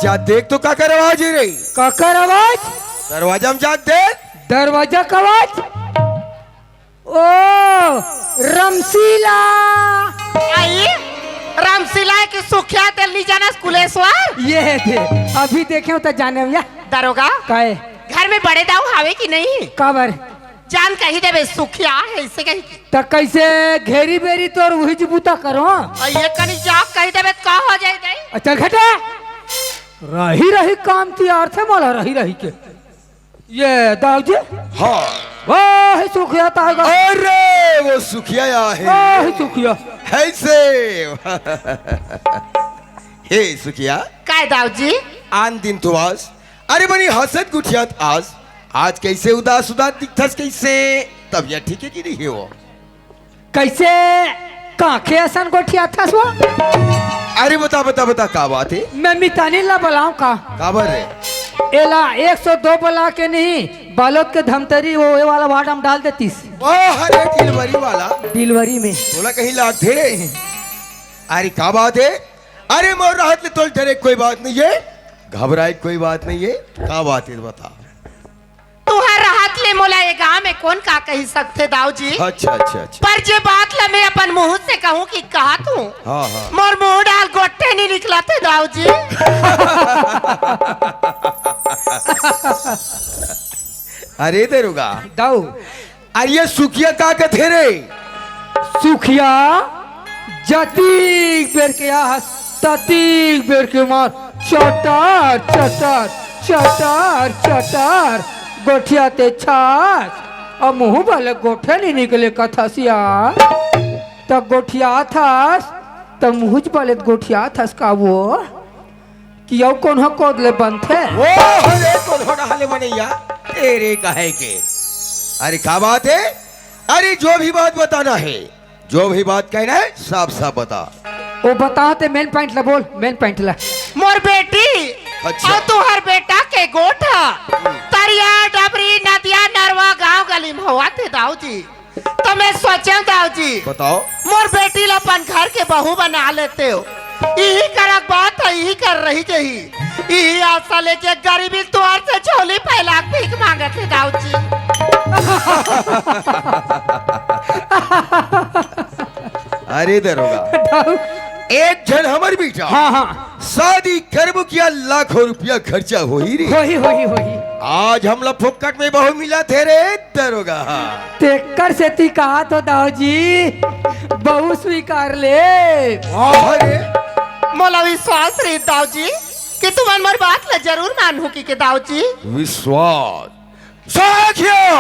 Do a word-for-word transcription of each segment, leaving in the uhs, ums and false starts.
जा देख तो काकर आवाज हे रे। काकर आवाज? दरवाजा में जा देख। दरवाजा का आवाज? ओ, रमशीला। आई, रमशीला के सुखिया तेल नहीं जाना कुलेश्वर? ये हे दे, अभी देखे हो तो जाने भैया। दरोगा, काहे? घर में बड़े दाऊ हावे कि नहीं? काबर? जान कही देबे, सुखिया हे, इसे कही। त कैसे घेरी बेरी तोर उही ज बूता करो? अ, ये कनी जाक कही देबे, त का हो जाई दे? अ, चल घटा। रही रही काम तियार थे मोला, रही रही के। ये दाऊ जी? हाँ। वाह, सुखिया तागा। अरे, वो सुखिया या हे। वाह, सुखिया। हे से। हे सुखिया। काय दाऊ जी? आन दिन तो आस, अरे बनी हंसत गुठियात आस, आज कैसे उदास उदास दिखथस, कैसे? तबियत ठीक हे कि नहीं हे वो? कैसे कांखे असन गोठियाथस वो? अरे बता, बता, बता, का बात हे? मैं मितानी ला बलाऊं का? काबर रे? एला एक सौ दो बला के नहीं, बालोद के धमतरी वो, ये वाला वार्ड में डाल देतीस। वाह, अरे डिलीवरी वाला। डिलीवरी में। तोला कहीं लागथे? अरे का बात हे? अरे मोर रहत ले तोल डरे कोई बात नहीं हे, घबराए कोई बात नहीं हे। का बात हे बता? तुहर रहत ले मोला ये गांव में कोन का कही सकथे दाऊ जी? अच्छा, अच्छा, अच्छा। पर जे बात ला मैं अपन मुंह से कहूं कि कहत हूं, हाँ, हाँ। मोर मुंह डाल गोठे नहीं निकलथे दाऊ जी। अरे दरोगा। दाऊ। अरे ये सुखिया का कथे रे? सुखिया जतीक बेर के आहस, ततीक बेर के मार, चटर, चटर, चटर, चटर, गोठियाथे छास। अब मुंह बले गोठे नहीं निकले कथस या। त गोठियाथस, त मुंह बले गोठियाथस का वो? कि अउ कोनो कोद ले बनथे? ओ, अरे कोनो डहर ले बनइया, तेरे कहे के। अरे का बात हे? अरे जो भी बात बताना हे, जो भी बात कहना हे, साफ साफ बता। ओ बता ते main point ला बोल, main point ला। मोर बेटी, अच्छा। अउ तुहर बेटा के गोठ ह। तरिया, डबरी, नदिया, नरवा, गांव गली में होवत हे दाऊ जी। त मैं सोचेंव दाऊ जी, बताओ। मोर बेटी ला अपन घर के बहू बना लेतेव। इही करक बात हे, इही कर रही जही। इही आशा लेके गरीबी द्वार से झोली फैला के भीख मांगत हे दाऊ जी। अरे दरोगा, दाऊ। एक झन हमर बेटा। हाँ, हाँ। शादी करबो किया, लाखों रुपया खर्चा होही रे। होही, होही, होही। आज हमला फोकट में बहू मिलत हे रे दरोगा। तेकर सेती कहा तो दाऊ जी, बहू स्वीकार ले। अरे। मोला विश्वास रे दाऊ जी कि तुमन मोर बात ला जरूर मानहू कि के दाऊ जी। विश्वास। साखिया,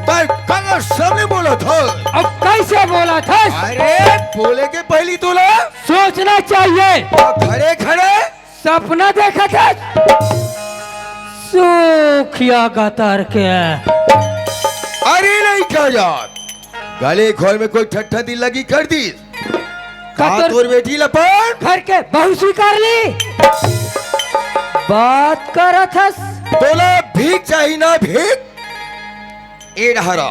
तैं काकर सामने बोलत हस? अब कैसे बोलत हस? अरे, बोले के पहली तोला सोचना चाहिए। खड़े खड़े सपना देखत हस। सुखिया गतर के। अरे नहीं का यार, गले खोल में कोई ठट्ठा दिल लगी कर दी। का का तोर तोर बेटी लपन? घर के बहू स्वीकार ली? बात करत हस। तोला भीख चाही ना भीख? ए डहरा।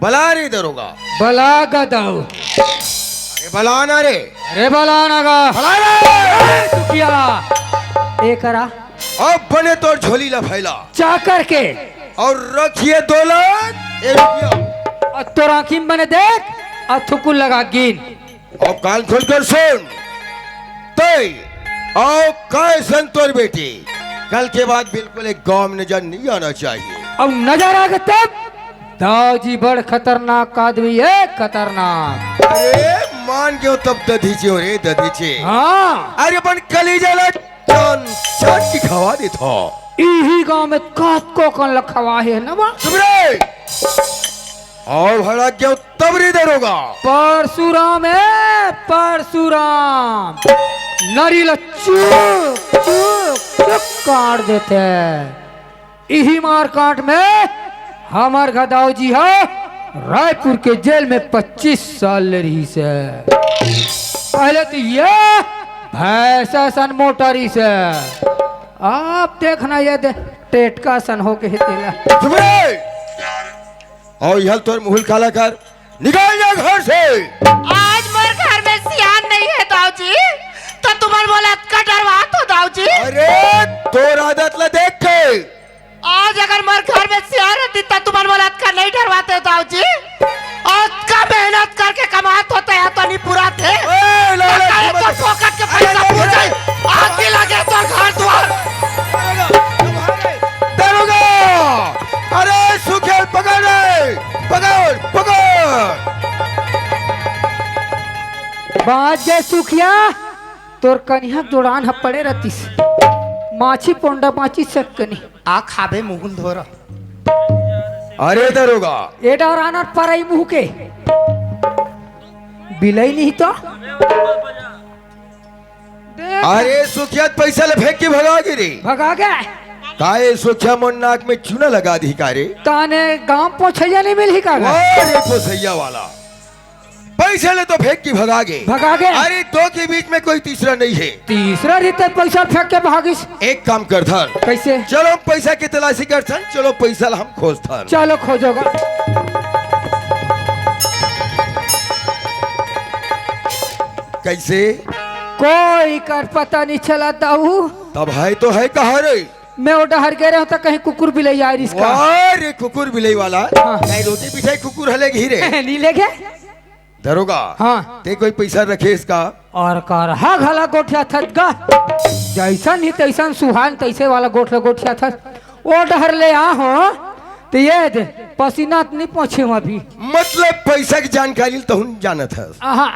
बला रे दरोगा। बला गा दाऊ। अरे बला ना रे। अरे बला ना गा। बला रे। ए, सुखिया। ए करा। अब बने तोर झोली ला फैला। चाकर के। अउ रखिए दो लाख ए रुपया। अउ तोर आँखी में बने देख, अउ थुकुर लगा गिन। अउ कान खोल कर सुन, तैं अउ काय सन तोर बेटी, कल के बाद बिल्कुल एक गांव में नजर नहीं आना चाहिए। अउ नजर आ गे तब? दाऊ जी बड़ खतरनाक आदमी हे, खतरनाक। अरे मान गेंव तब दधीचे हो रे दधीचे। हाँ। अरे अपन कलीजा ला चान चान के खवा देथव। इही गांव में कतको कन ल खवाहे न बा। चुप रे। अउ भड़क गेंव तब रे दरोगा। परशुराम हे, परशुराम। नरी ल चुक, चुक, चुक काट देथे। इही मारकाट में हमर गा दाऊ जी ह रायपुर के जेल में पच्चीस साल ले रहिस हे। पहले तो ये भैंसा सन मोटा रहिस हे, अब देखना ये दे टेटका सन हो गे हे तेला। चुप रे! अउ इहल तोर मुहुल काला कर, निकल जा घर से। आज मोर घर में सियान नहीं हे दाऊ जी, त त तुमन मोला अतका डरवात हो दाऊ जी? अरे, तोर आदत ला देख के। आज अगर मोर घर में सियार रहती त तुमन मोला अतका नहीं डरवाते हो दाऊ जी। अतका मेहनत करके कमात होते हैं तो नहीं पूरा थे। ए, लाला, अतका एक तो फोकट के पैसा पूछ जाए। आग ही लगे तो घर द्वार। दरोगा, अरे सुखिया पकड़ रे, पकड़, पकड़। बाँच गे सुखिया, तोर कनिहा जोड़ान ह पड़े रहतिस। माछी पोंडा बाँची सकनी। आ खाबे मुहुल धोरा। अरे दरोगा। ए डराना परई मुँह के। बिलई नहीं तो। देख। अरे सुखिया पैसा ले फेंक के भगा गे रे। भगा गे। का ए सुखिया मोर नाक में चूना लगा दी का रे? ताने गाँव पोछैया नहीं मिलही का गा? वाह रे पोछैया वाला। पैसा ले तो फेंक के भगा गे। भगा गे। अरे दो के बीच में कोई तीसरा नहीं है। तीसरा रीते पैसा फेंक के भागिस। एक काम करथन। कैसे? चलो हम पैसा की तलाशी करथन, चलो पैसा ला हम खोजथन। चलो खोजोगा। कैसे? कोई कर पता नहीं चला दाऊ। तब है तो है कहाँ रे? मैं वो डहर गे रहूं तो कहीं कुकुर बिलई आ रिस का। वाह रे कुकुर बिलई वाला। हाँ। नहीं रोटी पिठाई कुकुर हले घी रे। नहीं लेगे। दरोगा। हाँ। ते कोई पैसा रखे इसका? और करहा घला गोठिया थत का। जैसन ही तैसन सुहान तैसे वाला गोठला गोठिया थत। वो डहर ले आ हो। तो ये दे, पसीना त नहीं पहुंचे हूँ अभी। मतलब पैसा की जानकारी तो हम जानत है। आहा।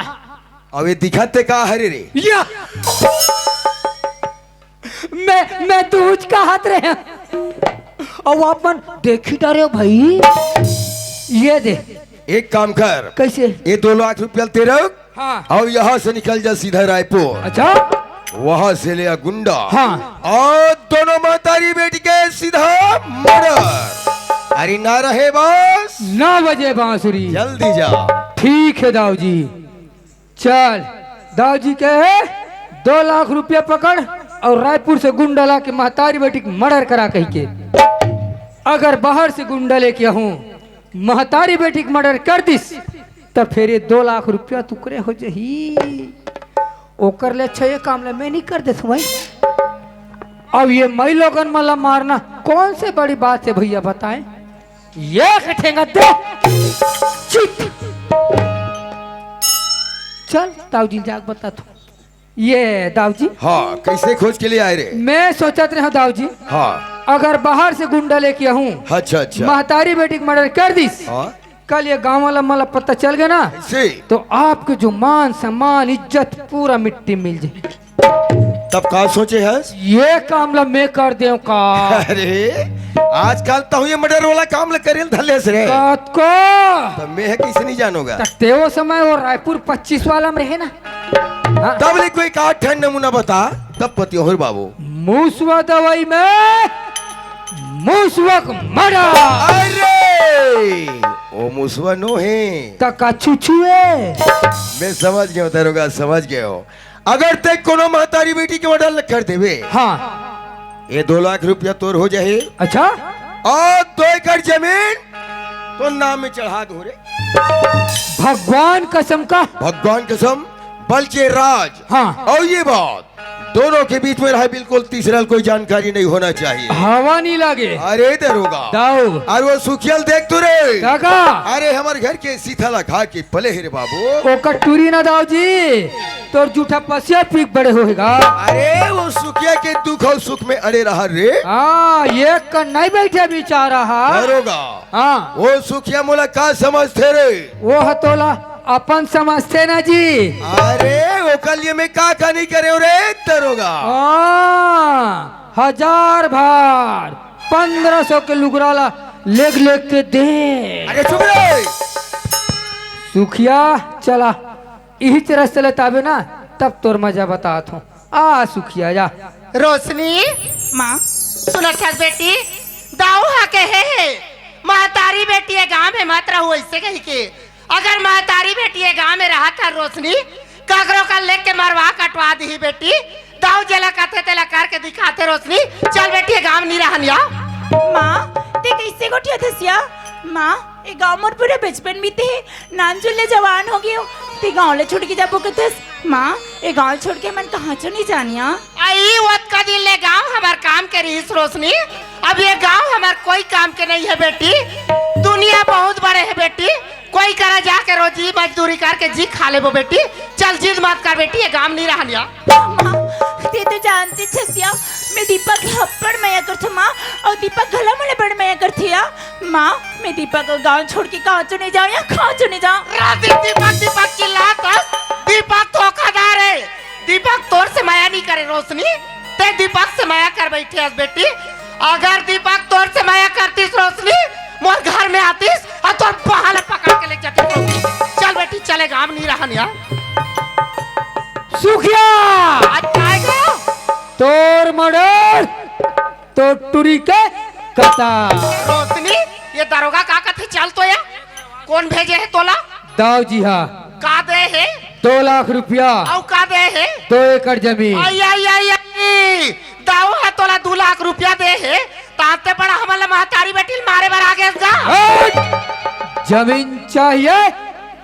अब ये दिखत ते का हरे रे? या। मैं, मैं दूज का हाथ रहे। और अपन देखी डरे हो भाई। ये दे। एक काम कर। कैसे? ये दो लाख रुपया तेरा। हाँ। और यहाँ से निकल जा सीधा रायपुर। अच्छा। वहाँ से ले आ गुंडा। हाँ। और दोनों महतारी बेटी के सीधा मर्डर। अरे ना रहे बस। नौ बजे बांसुरी। जल्दी जा। ठीक है दाऊ जी। चल, दाऊ जी के है, दो लाख रुपया पकड़ और रायपुर से गुंडा ला के महतारी बेटी के मर्डर करा कही के। अगर बाहर से गुंडा लेके आहूं, महतारी बेटी के मर्डर कर दिस, त फिर ये दो लाख रुपया तुकरे हो जही। ओकर ले अच्छा ये काम ला मैं नहीं कर देत हूं भाई। अब ये मई लोगन मन ला मारना कौन से बड़ी बात है भैया बताएं? एक ठेंगा दे। चित। चल, दाऊ जी जाके बता तू। ये दाऊ जी। हाँ, कैसे खोज के लिए आए रे? मैं सोचत रहा दाऊ जी। हाँ। अगर बाहर से गुंडा लेके आहूं, अच्छा, अच्छा। महतारी बेटी के मर्डर कर दिस, हाँ। कल ये गांव वाला मला पता चल गया ना, कैसे? तो आपके जो मान सम्मान इज्जत पूरा मिट्टी मिल जाए। तब का सोचे हस? ये काम ला मैं कर देव का? अरे, आजकल तो ये मर्डर वाला काम ला करेल धलेस रे। कतको? तब मैं है कैसे नहीं जानोगा? त तेवो समय वो रायपुर पच्चीस वाला में रहे ना। हाँ। तब ले कोई का ठंड नमूना बता, तब पति हो रे बाबू। मुसवा दवाई में मुसवा के मर्डर। अरे, ओ मुसवा नो है। त का छुछुए? मैं समझ गया हूँ दरोगा, समझ गया हूँ। अगर ते कोनो महतारी बेटी के मर्डर ल कर देवे, हाँ। ये दो लाख रुपया तोर हो जाए। अच्छा। और दो एकड़ जमीन तो नाम में चढ़ा दो रे। भगवान कसम का। भगवान कसम, बल्कि राज। हाँ। और ये बात दोनों के बीच में रहे, बिल्कुल तीसरा कोई जानकारी नहीं होना चाहिए। हवा नहीं लगे। अरे दरोगा। दाऊ। अरे वो सुखिया ल देख तू रे। काका। अरे हमारे घर के सीथा ला खा के पले हे रे बाबू। ओकर टूरी ना दाऊ जी, तोर जूठा पसिया पी के बड़े होएगा। अरे वो सुखिया के दुख और सुख में अड़े रहा रे। हाँ, एक का नहीं बैठे बेचारा हा। दरोगा। हाँ। वो सुखिया मोला का समझथे रे? वो ह तोला अपन समझथे ना जी। अरे ओकर लिए मैं का का नहीं करे रे दरोगा। हाँ, हजार भार, पन्द्रह सौ के लुगरा ला लेग लेग के दे। अरे चुप रे। सुखिया चला, इही रस्ते ले ताबे ना, तब तोर मजा बतात हूँ। आ सुखिया जा। रोशनी। माँ। सुनत हस बेटी, दाऊ हा कहे हे, महतारी बेटी ये गांव में मत रहू ऐसे कही के। अगर महतारी बेटी ये गांव में रहत हर रोशनी, ककरो का लेके मरवा कटवा दी बेटी। दाऊ जेला कथे तेला करके दिखाथे रोशनी। चल बेटी, ये गांव नहीं रहन या। माँ, ते कैसे गोठियाथस या? माँ, ये गांव मोर पूरे बचपन बीते हे, नानचुन ले जवान हो गयो, ते गांव ले छूट के जाबो कथस। माँ, ये गांव छोड़ के मन कहाँ चो नहीं जानिया। आई ओतका दिन ले गांव हमार काम के रहिस रोशनी, अब ये गांव हमार कोई काम के नहीं है बेटी। दुनिया बहुत बड़े है बेटी, कोई करा जाके रोजी मजदूरी करके जी खा लेबो बेटी। चल जिद मत कर बेटी, ये गांव नहीं रहनिया। माँ, ते तो जानते छसिया, मैं दीपक के हप्पड़ मया करथो माँ, और दीपक घला मोला बड़ मया करथिया। माँ, मैं दीपक के गांव छोड़ के कहाँ चो नहीं जाऊँ या कहाँ चो नहीं जाऊँ। रात दिन दीपक, दीपक चिल्लात हस। दीपक धोखादार है। दीपक तोर से मया नहीं करे रोशनी, ते दीपक से मया कर बैठे हस बेटी। अगर दीपक तोर से मया करतीस रोशनी, मोर घर में आतीस और तोर बाह ला पकड़ के ले जातीस रोशनी। चल बेटी, चले गांव नहीं रहनिया। सुखिया! आज आएगा? तोर मर्डर, तोर टुरी के कता। रोशनी, ये दरोगा का कथे? चल तो या, कौन भेजे है तोला? दाऊ जी हा। का दे है? दो लाख रुपया। अउ का दे है? दो एकड़ जमीन। आई, आई, आई, आई। दाऊ हा तोला दो लाख रुपया दे है, ताते बड़ा हमन ला महतारी बेटी ल मारे बर आ गेस गा। हट! जमीन चाहिए,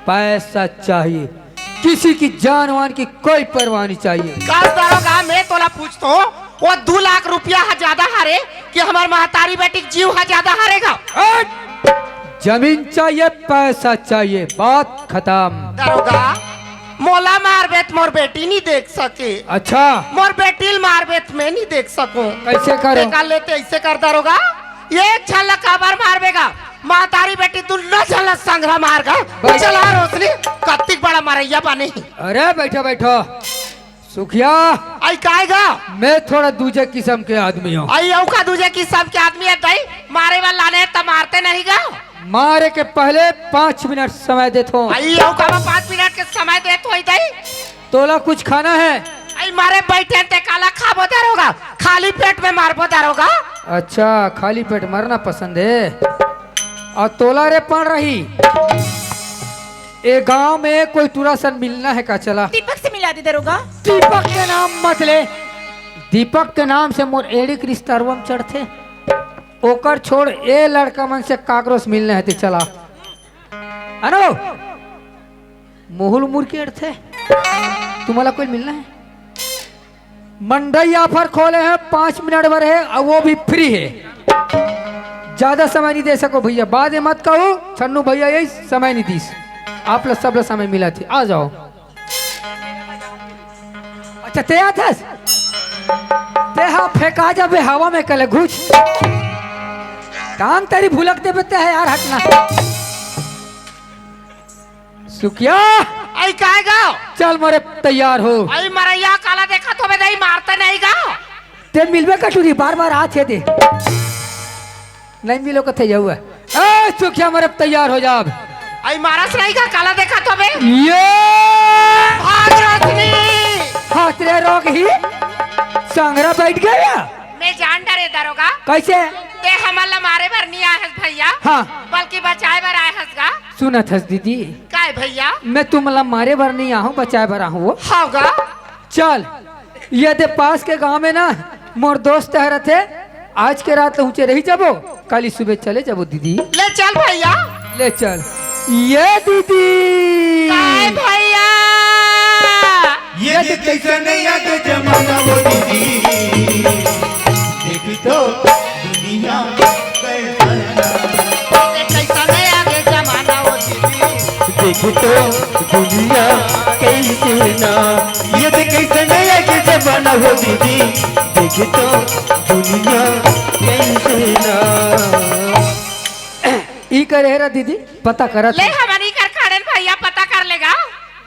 पैसा चाहिए, किसी की जान वान की कोई परवाह नहीं चाहिए। कस दरोगा, मैं तोला पूछतो, वो दो लाख रुपया हा ज्यादा हरे कि हमार महतारी बेटी के जीव हा ज्यादा हरेगा? हट! जमीन चाहिए, पैसा चाहिए, बात खत्म। दरोगा, मोला मारबे त मोर बेटी नहीं देख सके। अच्छा। मोर बेटी ल मारबे त मैं नहीं देख सकूं। कैसे करो? तेकर ले ते ऐसे कर दरोगा, ये छल काबर मारबेगा? महतारी बेटी दुनो झन ला संघरा मार गा। बैठ। चला रोशनी, कत्तिक बड़ा मरैया बने ही। अरे बैठो, बैठो। सुखिया। आई काय गा? मैं थोड़ा दूजे किस्म के आदमी हूँ। आई अउ का दूजे किस्म के आदमी है दई? मारे वाला लाने त मारते नहीं गा। मारे के पहले पाँच मिनट समय देथो। आई अउ का पाँच मिनट के समय देथो ही दई? तोला कुछ खाना है? आई मारे बैठे ते काला खाबो दरोगा, खाली पेट में मारबो दरोगा। अच्छा, खाली पेट मरना पसंद है। और तोला रे पड़ रही, ए गांव में कोई टुरा सन मिलना है का? चला। दीपक से मिला दे दरोगा। दीपक के नाम मत ले, दीपक के नाम से मोर एड़ी के रिश्ता रुआ म चढ़थे। ओकर छोड़, ए लड़का मन से काकरो से मिलना है ते चला। अनो, मुहुल मुर्गी अड़थे, तुम्हारा कोई मिलना है? मंडई offer खोले हैं, पाँच मिनट बर है, और वो भी free है। ज्यादा समय नहीं दे सको भैया, बाद में मत कहो, छन्नू भैया यही समय नहीं दीस। आप लोग सब लोग समय मिला थे, आ जाओ। अच्छा, ते आथस? ते हा फेंका जाबे हवा में, कले घुच। काम तेरी भुलक देबे ते है यार, हटना। सुखिया। आई काय गा? चल मोरे तैयार हो। आई मरैया काला देखत होबे दई, मारते नहीं गा। ते मिलबे कटोरी, बार बार आथे दे। नहीं मिलो कथे जाऊ है। ए सुखिया, मोरे तैयार हो जाब। आई मारस नहीं गा, काला देखत होबे। ये भाग रोशनी। हाथ रे रोग ही। संगरा बैठ गया। मैं जान डरे दरोगा। कैसे? ते हमन ला मारे बर नहीं आए हस भैया। हाँ। बल्कि बचाए बर आए हस गा। सुनत हस दीदी। काय भैया? मैं तुमला मारे बर नहीं आहूँ, बचाए बर आहूँ वो। हव गा। चल, ये दे पास के गांव में ना मोर दोस्त ह रथे, आज के रात ल उंचे रही जाबो, काली सुबह चले जाबो दीदी। ले चल भैया। ले चल। ये दीदी। काय भैया? ये दे कैसन याद जमाना वो दीदी, देख तो दुनिया कैसन। ये कैसन याद जमाना वो दीदी। देख तो दुनिया कैसे ना, ये तो कैसे नया के जमाना हो दीदी, देख तो दुनिया कैसे ना। ई करे हेरा दीदी, पता करत ले है। हमन ई कर खड़ेन भैया, पता कर लेगा।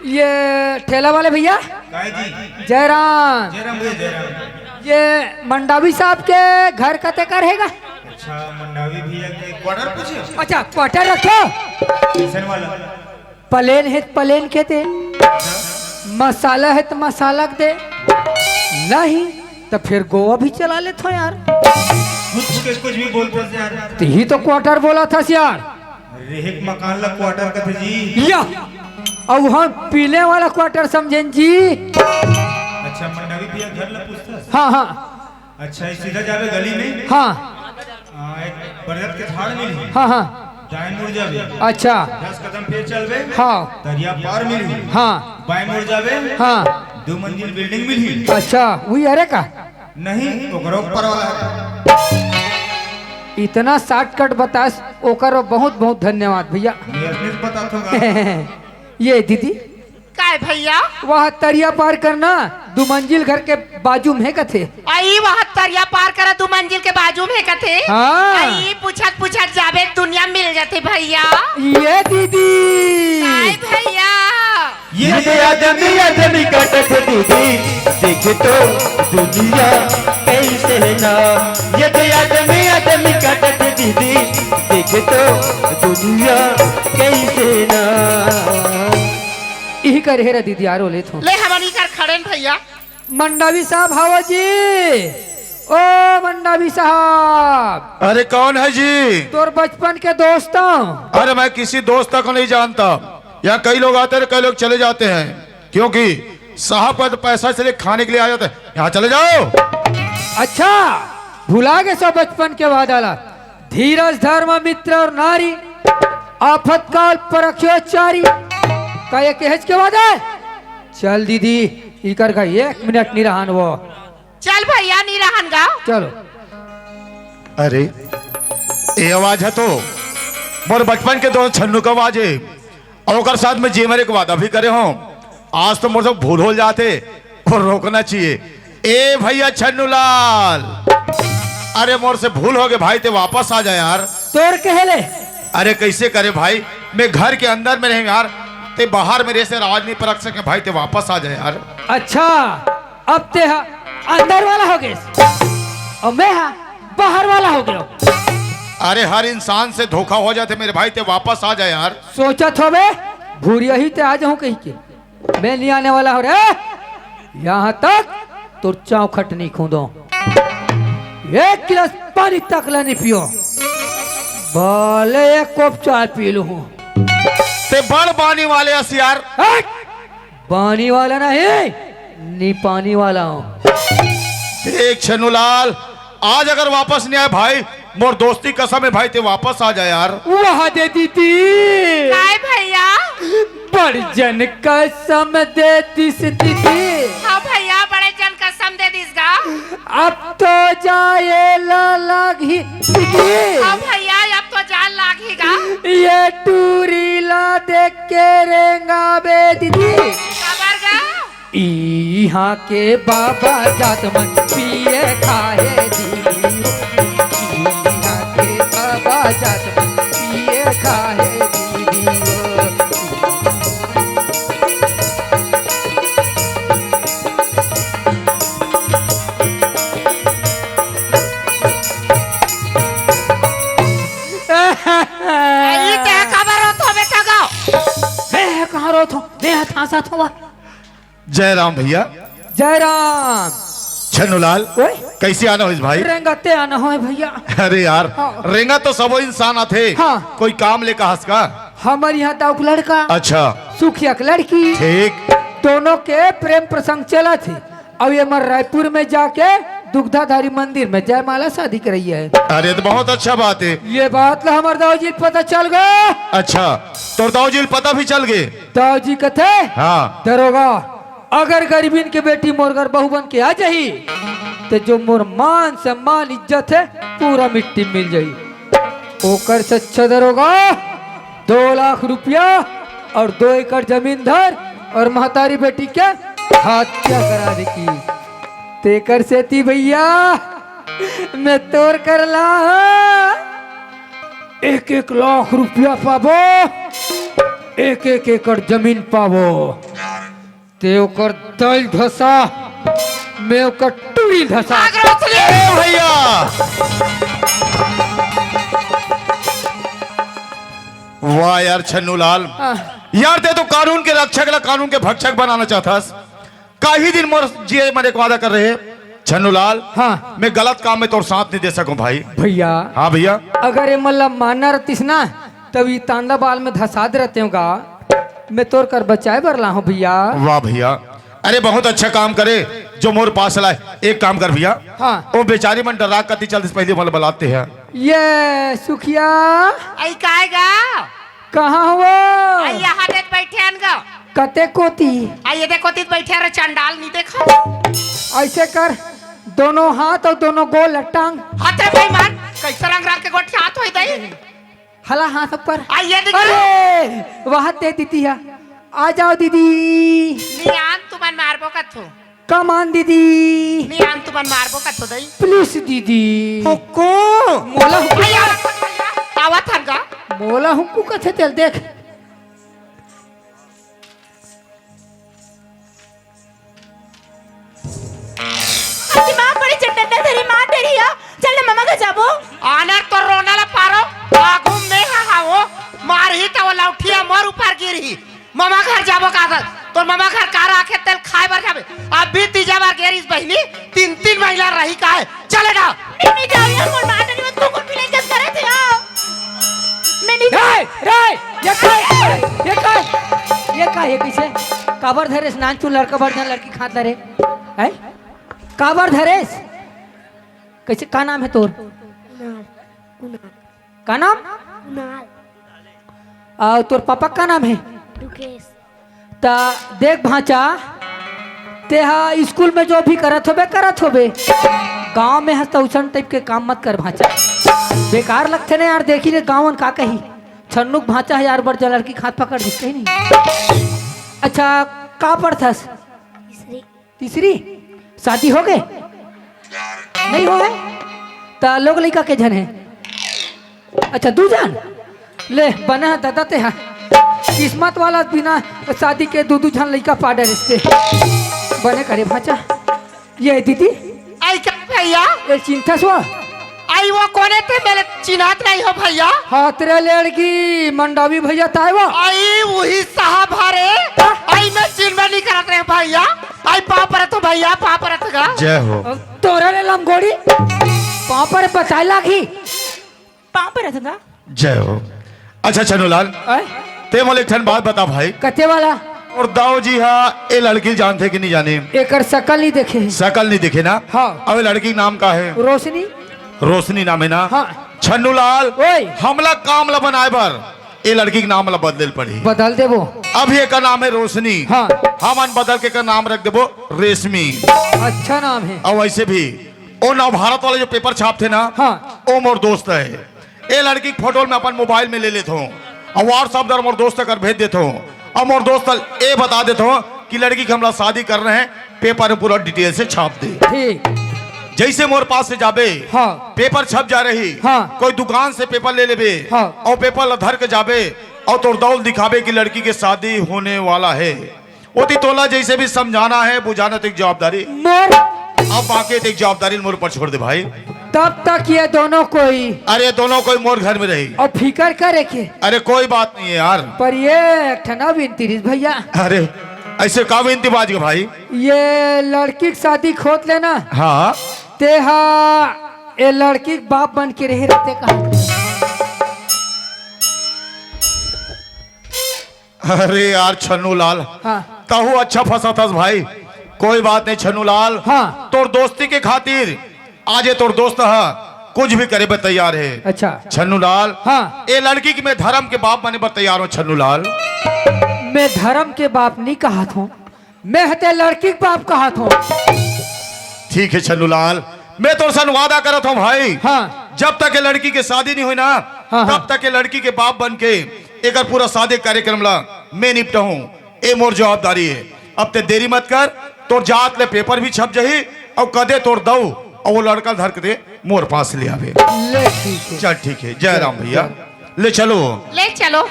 ये ठेला वाले भैया। काय जी? जयराम। जयराम भैया, जयराम। ये मंडावी साहब के घर कते कर हेगा? अच्छा, मंडावी भैया के quarter पूछे? अच्छा, quarter रखो। कैसन वाला? प्लेन हे त प्लेन के दे, मसाला हे त मसाला के दे, नहीं त फिर गोवा भी चला लेथो यार। कुछ के कुछ भी बोलत हस यार। त ही तो quarter बोलत हस यार। रेहे के मकान ला quarter कथे जी। या, अउ हम पीले वाला quarter समझेन जी। अच्छा, मंडावी भैया घर ला पूछत हस? हाँ, हाँ। अच्छा, ये सीधा जाबे गली में। हाँ। आ, एक बरगद के झाड़ मिलही। हाँ, हाँ। दाएं मुड़ जाबे। अच्छा। दस कदम फिर चलबे। हाँ। दरिया पार मिलही। हाँ। बाई मुड़ जाबे, हाँ। दू मंजिल बिल्डिंग मिलही। अच्छा, वही हरे का? नहीं, ओकरो ऊपर वाला हरे। इतना शॉर्टकट बतास, ओकर बहुत बहुत धन्यवाद भैया। ये दीदी, काय भैया? वह तरिया पार करना, दू मंजिल घर के बाजू में हे कथे। अई, वह तरिया पार करा, दू मंजिल के बाजू में हे कथे। हाँ। अई, पूछत पूछत जाबे, दुनिया मिल जाथे भैया। ये दीदी। काय भैया? ये आदमी आदमी काटत दीदी, देखे तो दुनिया कैसे ना। ये आदमी आदमी काटत दीदी, देखे तो दुनिया कैसे ना। इही कर हेरा दीदी, आरो लेत हूँ। ले हमन इही कर खड़ेन भैया। मंडावी साहब, हावो जी। ओ मंडावी साहब। अरे कौन है जी? तोर बचपन के दोस्त हूँ। अरे मैं किसी दोस्त को नहीं जानता। यहाँ कई लोग आते हैं, कई लोग चले जाते हैं, क्योंकि साहब का तो पैसा इसलिए खाने के लिए आ जाता है। यहाँ चले जाओ। अच्छा, भुला गे सो बचपन के वादा ला। धीरज धर्म मित्र और नारी, आफत काल परख्यो चारी। का ये कहेच के वादा है? चल दीदी, इकर का एक मिनट नहीं रहन वो। चल भैया, नहीं रहन गा। चलो। अरे, ये आवाज है तो मोर बचपन के दोस्त छन्नू का आवाज है। और ओकर साथ में जी मरे के वादा भी करे हो। आज तो मोर से भूल हो जाते, को रोकना चाहिए। ए भैया छन्नू लाल, अरे मोर से भूल हो गए भाई, ते वापस आ जा यार। तोर कहले? अरे कैसे करे भाई, मैं घर के अंदर में रहूं यार, ते बाहर में रहे से राज नहीं परख सके भाई, ते वापस आ जा यार। अच्छा, अब ते ह अंदर वाला हो गए और मैं ह बाहर वाला हो गया। अरे हर इंसान से धोखा हो जाते मेरे भाई, ते वापस आ जा यार। सोचत होबे, भूरिया ही ते आ जाऊं कहीं के। मैं नहीं आने वाला हूँ रे। यहाँ तक तोर चौखट नहीं कूदो, एक गिलास पानी तक ला नहीं पियो, भले एक कप चाय पी लूँ। ते बड़ बानी वाले अस यार। हट! बानी वाला नहीं, नी पानी वाला हूँ। देख छन्नूलाल, आज अगर वापस नहीं आए भाई, मोर दोस्ती कसम है भाई, ते वापस आ जा यार। वाह दे दीदी। काय भैया? बड़ जन कसम दे दिस दीदी। हाँ भैया, बड़े जन कसम दे दिस गा। अब तो जाए ला लागही दीदी। हाँ भैया, अब तो जान लागही गा। ये टूरी ला देख के रेंगा बे दीदी। काबर गा? इहाँ के बाबा जात मन पिए खाए दीदी हो। इहाँ के बाबा जात मन पिए खाए दीदी हो। ई ते काबर रोत हो बेटा गा? मैं कहाँ रोत हो? मैं हथासा थोवा। जय राम भैया। जय राम। छन्नूलाल, ओए। कैसे आना होइस भाई? रेंगते आना होए भैया। अरे यार, हाँ। रेंगा तो सबो इंसान आथे। हाँ। कोई काम लेके हंस का? हमर यहाँ दाऊ के लड़का। अच्छा। सुखिया के लड़की। ठीक। दोनों के प्रेम प्रसंग चलत हे। अब ये मन रायपुर में जाके दुग्धाधारी मंदिर में जयमाला शादी करई हे। अरे, तो बहुत अच्छा बात है। ये बात ला हमर दाऊ जी ल पता चल गा। अच्छा, तोर दाऊ जी ल पता भी चल गे? दाऊ जी कथे, हाँ। दरोगा, अगर गरीबिन के बेटी मोर घर बहू बन के आ जाही, तो जो मोर मान सम्मान इज्जत है, पूरा मिट्टी में मिल जाही। ओकर से अच्छा दरोगा, दो लाख रुपया और दो एकड़ जमीन धर और महतारी बेटी के हत्या करा दे की। तेकर सेती भैया, मैं तोर कर ला एक एक लाख रुपया पाबो, एक एक एकड़ जमीन पाबो। ते ओकर दाई ल धसा, मैं ओकर टूरी ल धसा। ए भैया, वाह यार छन्नूलाल, हाँ। यार ते तो कानून के रक्षक ला कानून के भक्षक बनाना चाहथस। कई दिन मोर जिए मरे के वादा कर रहे छन्नूलाल। हाँ। मैं गलत काम में तोर साथ नहीं दे सकूं भाई। भैया। हाँ भैया। अगर ये मन ला मानना रहतिस ना, तब ये तांदा बाल में धसात रहते होगा। मैं तोर कर बचाए बर ला हूँ भैया। वाह भैया, अरे बहुत अच्छा काम करे जो मोर पास लाए। एक काम कर भैया, हाँ। वो बेचारी मन डरा कती चलतिस, पहले मोला बलाते हैं। ये सुखिया। आई काय गा? कहाँ हो? आई यहाँ देख बैठे हन गा। कते कोती? आ ये देखो, तीत बैठे रे चंडाल, नहीं देखा? ऐसे कर, दोनों हाथ और दोनों गोल टांग। हते बेईमान, कैसे रंग रंग के गोठियात होई दई? हला हाथ ऊपर। आ ये देखा? अरे, वहाँ ते दीदी है। आ जाओ दीदी। नियान तुमन मारबो कथो। कमान दीदी। नियान तुमन मारबो कथो दई। प्लीज दीदी। हुक्कू। मोला हुक्कू। भैया, आवत हन गा। मोला हुक्कू कथे तेल देख। अरे माँ, बड़ी चटंडा धरी माँ, डरी है। चल ना, ममा घर जाबो। आनर तो रोना ला पारो, आगू में हा हा वो, मारही त वो लौठिया मोर ऊपर गिरही। ममा घर जाबो का था? तोर ममा घर का राखे तेल खाए बर जाबे। अभी तीजा बार गेरिस बहिनी, तीन तीन महीना रही का है? चले ना। मैं नहीं जाऊँ यार, मोर माँ डरी मत, कुकुर बिलाई कस करे थे आओ। मैं नहीं जाऊँ। रे, रे, ये का है? ये का है? ये का है? कैसे? काबर धरेस नानचुन लड़का बर जान लड़की खात ला रे? हैं? काबर धरेस? कैसे, का नाम है तोर? कुणाल। कुणाल। का नाम? कुणाल। और तोर पापा का नाम है? दुकेश। त देख भांचा, तेहा स्कूल में जो भी करत होबे, करत होबे, गांव में हस त उसन टाइप के काम मत कर भांचा। बेकार लगथे ना यार, देखी रे गांव मन का कही, छन्नू के भांचा है यार, बड़ जन लड़की के हाथ पकड़ दिस कहीं नहीं। अच्छा, का पढ़थस? तीसरी। तीसरी? शादी हो गए? नहीं हो है? त लोग लइका के झन है? अच्छा, दू झन? ले, बने है दादा तेहा। किस्मत वाला बिना शादी के दू दू झन लइका पा डरिस ते। बने करे भांचा। ये दीदी? आई का भैया? ये चिंता सो? आई वो कोने थे, मेरे चिन्हात नहीं हो भैया? हाथ रे लेड़गी, मंडावी भैया ताय वो। आई वही साहब हरे। हाँ? आई मैं चिन्ह नहीं करत रहे भैया। आई पाँव परत हो भैया, पाँव परत गा। जय हो। तोरा रे लंगोड़ी, पाँव पर बताए लागी। पाँव परत गा। जय हो। अच्छा छन्नूलाल, आय? ते मोला एक ठन बात बता भाई। कते वाला? और दाऊ जी हा, ए लड़की जानथे कि नहीं जाने? एकर शकल नहीं देखे। शकल नहीं देखे ना? हाँ। अब ए लड़की के नाम का है? रोशनी। रोशनी नाम है ना? हाँ। छन्नूलाल, ओए। हमला काम ला बनाए बर ए लड़की के नाम ला बदले ल पड़ी। बदल देबो। अभी एकर नाम है रोशनी। हाँ। हमन बदल के एकर नाम रख देबो रेशमी। अच्छा नाम है। और वैसे भी ओ नवभारत वाले जो पेपर छापथे ना, हाँ। ओ मोर दोस्त है। ए लड़की के फोटो मैं अपन मोबाइल में ले लेत हूँ और WhatsApp द्वारा मोर दोस्त कर भेज देत हूँ। और मोर दोस्त ए बता देत हूँ कि लड़की के हमला शादी कर रहे हैं, पेपर में पूरा डिटेल से छाप दे। ठीक। जैसे मोर पास से जाबे, हाँ। पेपर छप जा रही, हाँ। कोई दुकान से पेपर ले लेबे, हाँ। और पेपर ला धर के जाबे और तोर दौल दिखाबे कि लड़की के शादी होने वाला है। ओती तोला जैसे भी समझाना है, बुझाना तो एक जवाबदारी। मोर। अब बाकी तो एक जवाबदारी मोर ऊपर छोड़ दे भाई। तब तक ये दोनों कोई। अरे दोनों कोई मोर घर में रही। और फिकर करे के। अरे कोई बात नहीं है यार। पर ये एक ठना विनती रिस भैया। अरे ऐसे का विनती बाज के भाई? ये लड़की की शादी खोत लेना। हाँ। तेहा ये लड़की के बाप बन के रहे रहते कहा। अरे यार छन्नू लाल, हाँ। तहू अच्छा फंसा थस भाई। कोई बात नहीं छन्नू लाल, हाँ। तोर दोस्ती के खातिर आज ये तोर दोस्त ह कुछ भी करे बर तैयार है। अच्छा। छन्नू लाल, हाँ। ए लड़की के मैं धर्म के बाप बने बर तैयार हूँ छन्नू लाल। मैं धर्म के बाप नहीं कहा था, मैं हते लड़की के बाप कहा था। ठीक है छन्नू लाल, मैं तोर सन वादा करत हूँ भाई। हाँ। जब तक ये लड़की के शादी नहीं हुई ना, हाँ, हाँ। तब तक ये लड़की के बाप बन के एकर पूरा शादी कार्यक्रम ला मैं निपटा हूँ। ए मोर जवाबदारी है। अब ते देरी मत कर, तोर जात ले पेपर भी छप जही और कदे तोर दऊ और वो लड़का धर के दे मोर पास ले आवे। ले ठीक है। चल ठीक है, जय राम भैया। ले चलो। ले चलो।